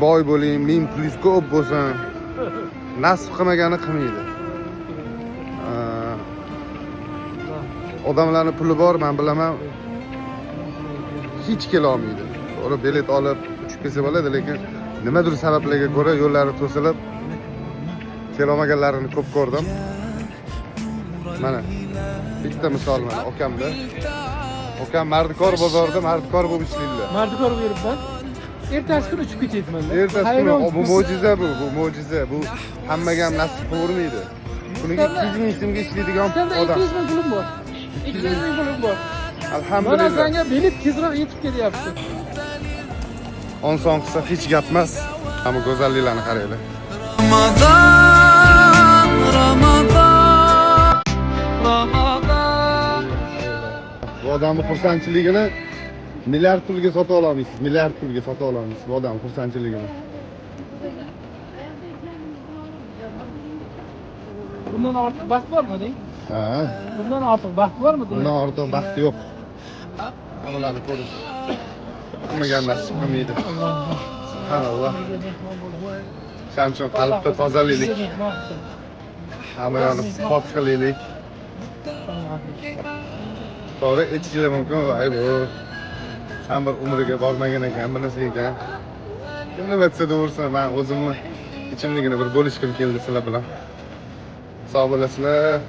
Boy bo'ling, ming pulingiz ko'p bo'lsin. Nasib qilmagani qilmaydi. Odamlarni puli bor, men bilaman. Hech kela olmaydi. To'g'ri, bilet olib uchib kelsa bo'ladi, lekin nimadir sabablarga ko'ra yo'llari to'silib kelolmaganlarini ko'p ko'rdim. Mana bitta misol, mana okamda. Okam Mardikor bozorida mardikor bo'lib ishlaydilar. Mardikor beribman. Ertasi kuni uchib ketyapman. Ertasi kuni bu mo'jiza, bu mo'jiza, bu hammaga ham nasib qilavermaydi. Kuniga 200 ming so'mga ishlaydigan Senda odam. 200 ming pulim bor. 200 ming pulim bor. Mana Alhamdulillah. senga bilet tezroq yetib kelyapti. Oson qilsa hech gap emas. Hamma go'zalliklarni qaranglar. Ramazan, Ramazan, Ramazan. Bu odamni xursandchiligini milliard pulga sota olmaysiz, milliard pulga sota olmaysiz bu odamni xursandchiligini. Bundan ortiq baxt bormi deng? Ha, Bundan ortiq baxt bormi deng? bundan ortiq baxt yo'q. Bularni ko'rish. Hammaga ham nasib qilmaydi. Subhanalloh. Shuning uchun qalbda tozalaylik. Hamma yoqni pok qilaylik. To'g'ri, aytishinglar mumkin, voy bu ham bir umriga bormagan ekan, bir narsa ekan. Kim nima desa deversin, man o'zimni ichimligini bir bo'lishgim keldi sizlar bilan. Sog' bo'lasizlar.